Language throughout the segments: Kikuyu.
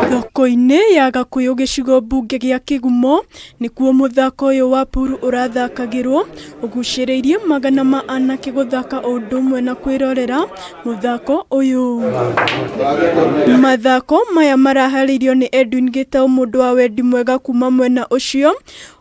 Thoko-inĩ ya Gakuyu gĩcigo mbunge gĩa Kĩgumo nĩkuo mũthako ũyũ wa puru ũrathakagĩrwo ũgucĩrĩirie magana ma anake gũthaka ũndũ ũmwe na kwĩrorera mũthako ũyũ. Mathako maya maraharĩirio nĩ Edwin Gĩtaũ, mũndũ wa wendi mwega kuma mwena ũcio,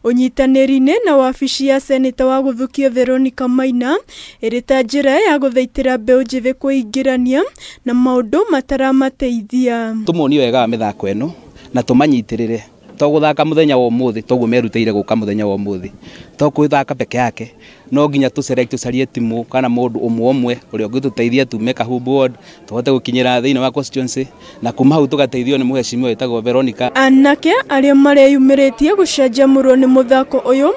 ũnyitanĩri-inĩ na wabici ya seneta wa gũthukio Veronica Maina, ĩrĩ ta njĩra ya gũthaitĩra mbeũ njĩthĩ kwĩingĩrania na maũndũ mataramateithia. Tũmonie wega wa mĩthako ĩno na tũmanyitĩrĩre, to gũthaka mũthenya wa ũmũthĩ toguo merutĩire gũka mũthenya wa ũmũthĩ, to gwĩthaka peke yake, no nginya tũ select tũcarie timu kana mũndũ ũmwe ũmwe ũrĩa ũngĩtũteithia tume Kahumbu ward tũhote gũkinyĩra thĩinĩ wa constituency, na kuma hau tũgateithio nĩ mũheshimiwa wĩtagwo Veronica. Anake arĩa mareyumĩrĩtie gũcanjamũrwo nĩ mũthako ũyũ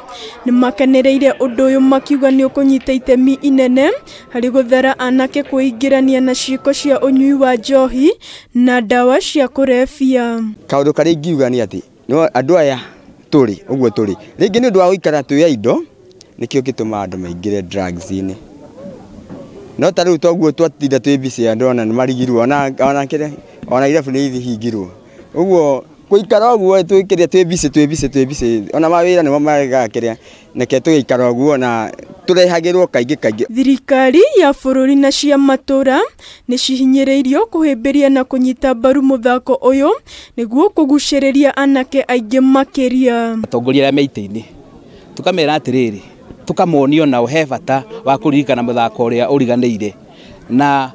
nĩ makenereire ũndũ ũyũ, makiuga nĩ ũkũnyita itemi inene harĩ gũthara anake kwĩingĩrania na ciĩko cia ũnyui wa njohi na ndawa cia kũrebia. Kaũndũ karĩa ingiuga nĩ atĩ no andũ aya tũrĩ ũguo tũrĩ rĩngĩ nĩ ũndũ wa gũikara twĩ indo nĩkĩo gĩtũmaga andũ maingĩre drugs-inĩ, no ta rĩu toguo twatinda twĩ busy andũ ona nĩ marigirwo ona kĩrĩa ona irabu nĩ ihingirwo, ũguo gũikara ũguo twĩkĩrĩa twĩ busy twĩ busy twĩ busy ona mawĩra nĩmo maregaga kĩrĩa neke tũgĩikara ũguo na tũrehagĩrwo kaingĩ kaingĩ. Thirikari ya bũrũri na cia matũra nĩ cihinyĩrĩirio kũhĩmbĩria na kũnyita mbaru mũthako ũyũ nĩguo kũgucĩrĩria anake aingĩ makĩria. Atongoria arĩa me itĩ-inĩ tũkamera atĩrĩrĩ, tũkamonio nao he bata wa kũririkana mũthako ũrĩa ũriganĩire, na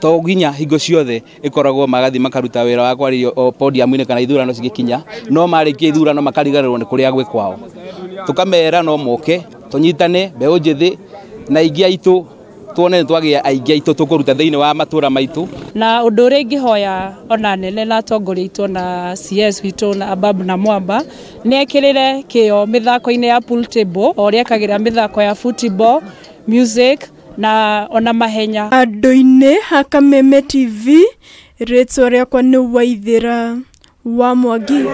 to nginya hingo ciothe ĩkoragwo magathiĩ makaruta wĩra wa kwarĩrio podium-inĩ kana ithurano cigĩkinya, no marĩkia ithurano makariganĩrwo nĩ kũrĩa gwĩ kwao. Tũkamera no moke tũnyitane mbeũ njĩthĩ na aingĩ aitũ, tuone nĩ twagĩa aingĩ aitũ tũkũruta thĩinĩ wa matũra maitũ. Na ũndũ ũrĩa ingĩhoya ona nene na atongoria aitũ na CS witũ na Ababu na Mwamba nĩ ekĩrĩre kĩo mĩthako-inĩ ya pool table o ũrĩa ekagĩrĩra mĩthako ya football, music na ona mahenya. Andũ-inĩ ha Kameme TV, rĩtwa rĩakwa nĩ Waithĩra wa Mwangi.